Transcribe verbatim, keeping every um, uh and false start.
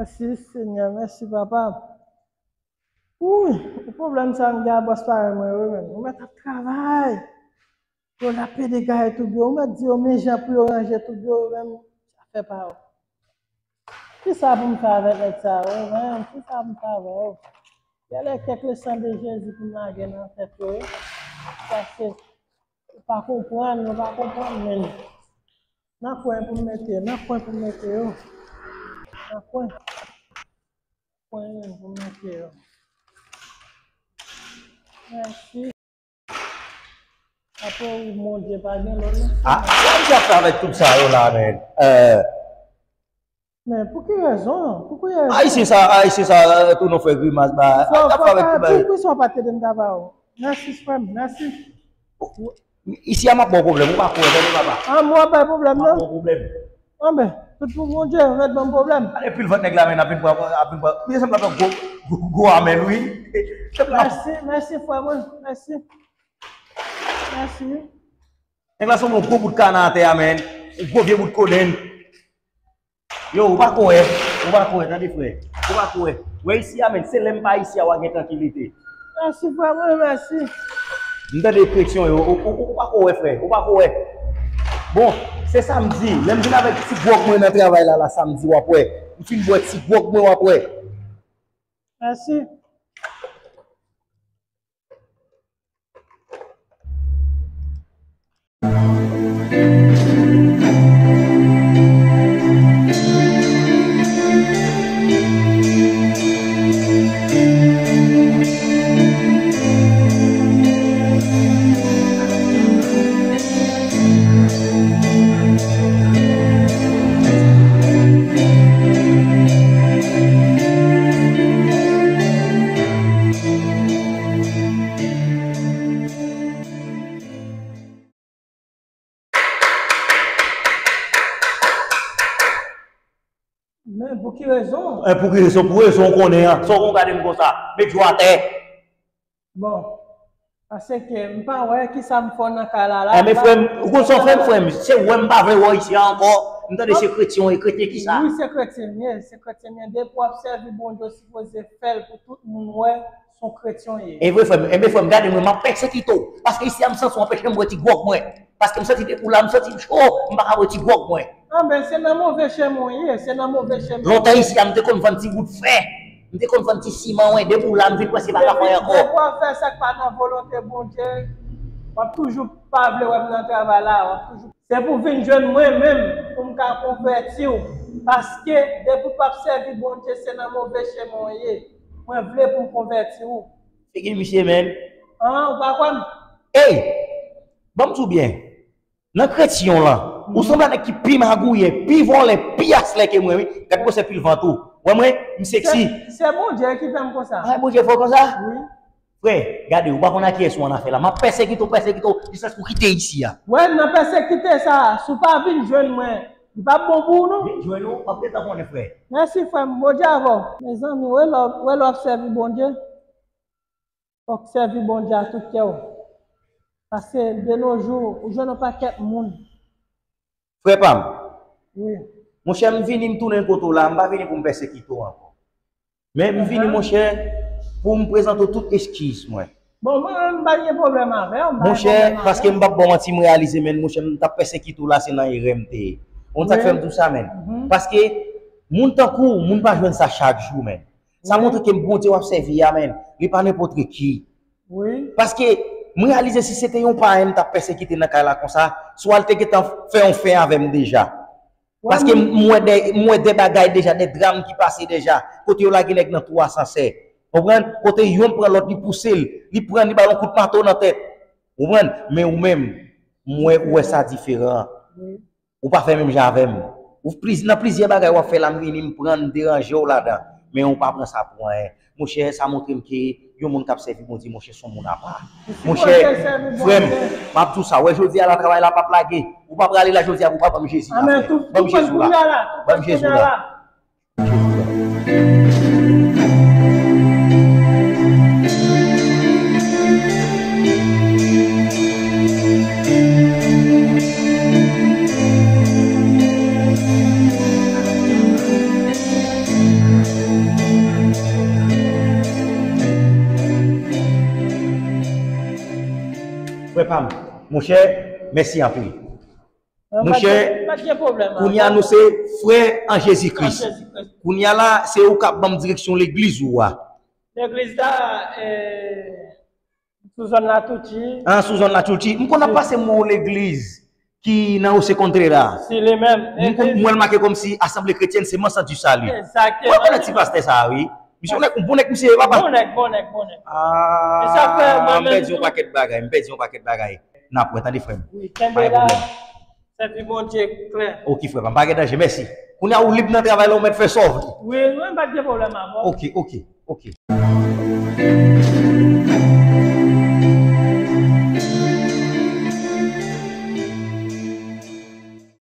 Mèsi, Senyè. Mèsi, papa. Wi, pwoblèm sa m gen a bòs parèy mwen, wi, men. Ou mèt ap travay. Yo la pede gaye tout byo. Ou mèt di yo men jan pou yo ranje tout byo, yo menm, sa fè pa yo. Kisa pou m fè avèk nèg sa yo, men? Kisa pou m fè avè yo? Genlè kèk lesan de Jezi pou m lage nan tèt yo, wi. Paske yo pa konprann, yo pa konprann, men. Nan kwen pou m mete, nan kwen pou m mete yo. Nan kwen. Kwen pou m mete yo. Mèsi. Apre ou, Bondye pa gen lòt non. Ah, sa m ap fè avèk tout sa yo la, men. Euh, Men pou ki rezon? Pou ki rezon? Ayisyen sa, Ayisyen sa, euh, tou nou fè grimas, ba, ap fè avèk tout bagay. Poukisa w pa t ede m travay ou? Mèsi, frè m, mèsi. Isi a m ap ba w pwoblèm, ou pa kwè, tande papa. Ah, mwen ap bay pwoblèm, non? M ap ba w pwoblèm. Anben, tout pou Bondye, mèt ban m pwoblèm. Ale pil vant nèg la, men, ap vin pran, ap vin pran. Li sanble ap pran gwo, gwo, gwo amèn, wi. Mèsi, mèsi, frè mwen, mèsi. Mèsi. Nèg la sanble yon gwo bout kana atè a, men. Yon gwo vye bout kodenn. Yo, ou pa kwè, ou pa kwè, tande frè. Ou pa kwè. Wè isi a, men, se lè m pa isi a, w a gen trankilite. Mèsi, frè mwen, mèsi. M tande kretyon yo, ou, ou, ou pa ko wè, frè, ou pa ko wè. Bon, se samdi, lè m vin avèk ti gwòg mwen nan travay la, la, samdi, w ap wè. M fin bwè ti gwòg mwen, w ap wè. Mèsi. Men pou ki rezon? E pou ki rezon? Pou rezon w konnen an. Sa w konn gade m konsa? Met je w atè. Bon, paske m pa wè kisa m fè w nan kay la la. E men frè m, ou konn sa w fè m, frè m? Se wè m pa vle wè w isi a ankò. M tande se kretyen w ye, kretyen kisa? Wi, se kretyen m ye, se kretyen m ye. Depi w ap sèvi Bondye, w sipoze fè l pou tout moun wè se yon kretyen w ye. E vre frè m, e men frè m, gade mwen, m ap pèsekite w. Paske isi a m santi w anpeche m bwè ti gwòg mwen. Paske m santi depi w la, m santi m cho, m pa ka bwè ti gwòg mwen. Anben, se nan move chemen w ye, se nan move chemen w ye. Lontan isi a, m te konn vann ti bout fè, m te konn vann ti siman, wen, depi w la, m vin wè se pa ka fè ankò. Depi w ap fè sa k pa nan volonte Bondye, w ap toujou pa vle wè m nan travay la, w ap toujou. Se pou w vin jwenn mwen menm, pou m ka konvèti w, paske depi w p ap sèvi Bondye, se nan move chemen w ye. Mwen vle pou m konvèti w. Figi misye, men. An, ou pa kwè m? Ey! Ban m di w byen. Nan kretyon w lan, ou sanble a nèg ki pi magouyen, pi vòlè, pi aslè ke mwen, wi. Gad gwosè pil vant ou. Wè mwen, m seksi. Se, se Bondye ki fè m konsa. A, Bondye fè w konsa? Wi. Frè, gade, ou pa konn a kiyès ou an afè la. M ap pèsekite w, pèsekite w, jiskaske w kite isi a. Wè, nan pèsekite sa a, si w pa vin jwenn mwen, li p ap bon pou ou, non. Vin jwenn ou, m ap gentan konnen, frè. Mèsi, frè m. Bondye avè w. Mezanmi, wè lè w, wè lè w ap sèvi Bondye. Fòk sèvi Bondye a tout kè w. Paske de nos jours, ou jwenn yon pakèt moun. Frè pa m. Wi. Monchè, m vini, m tounen kote w la, m pa vini pou m pèsekite w ankò. Men m vini, monchè, pou m prezante w tout eskiz mwen. Bon, mwen menm, m pa gen pwoblèm avè w, m pa gen pwoblèm avè w. Monchè, paske m p ap ba w manti, m reyalize, men, monchè, m t ap pèsekite w la, se nan erè m te ye. Ou konn sa k fè m di w sa, men? Paske moun tankou w, moun pa jwenn sa chak jou, men. Sa montre ke Bondye w ap sèvi a, men, li pa nenpòt ki. Wi. Paske m reyalize si se te yon payen m t ap pèsekite nan kay la konsa, swa l te gentan fè yon fen avè m deja. Paske m wè de, m wè de bagay deja, de dram ki pase deja, kote yo lage nèg nan twou asansè. Konprann? Kote yonn pran lòt, li pouse l, li pran, li ba l yon kout mato nan tèt. Konprann? Men ou menm, m wè, ou wè sa diferan. Wi. Ou pa fè menm jan avè m. Ou pliz-, nan plizyè bagay w ap fè la, m vini, m pran, m deranje w ladan. Men ou pa pran sa pou anyen. Monchè, sa montre m ke yon moun k ap sèvi Bondye, monchè, se yon moun apa. Monchè, frè m, m ap di w sa, wè jodi a la, travay la p ap lage. Ou pa prale la jodi a pou w pa ban m Jezi la, frè. Ban m Jezi w la. Ban m Jezi w la. Pa m, monchè, mèsi anpil. Monchè, kounye a nou se frè an Jezi Kris. Kounye a la, se ou k ap ban m direksyon legliz ou a. Legliz la, eh, sou zòn Latouti. Ah, sou zòn Latouti. M konn ap pase mo legliz ki nan José Contreras. Se li menm. M konn, m wè l make kòmsi Assemblée Chrétienne Sémence du Salut. Egzakteman. Mwen konnen ti pastè sa a, wi. Misye yon nèg, yon bon nèg misye ye, papa. Bon nèg, bon nèg, bon nèg. Ah, e sa fè mwen menm m pèdi yon pakèt bagay, m pèdi yon pakèt bagay. N ap wè, tande, frè m. Wi, kenbe la. Sèvi Bondye klè. Ok, frè m, pa gen danje, mèsi. Kounye a ou lib nan travay la, ou mèt fè sa w vle. Wi, mwen pa t gen pwoblèm avè w. Ok, ok, ok.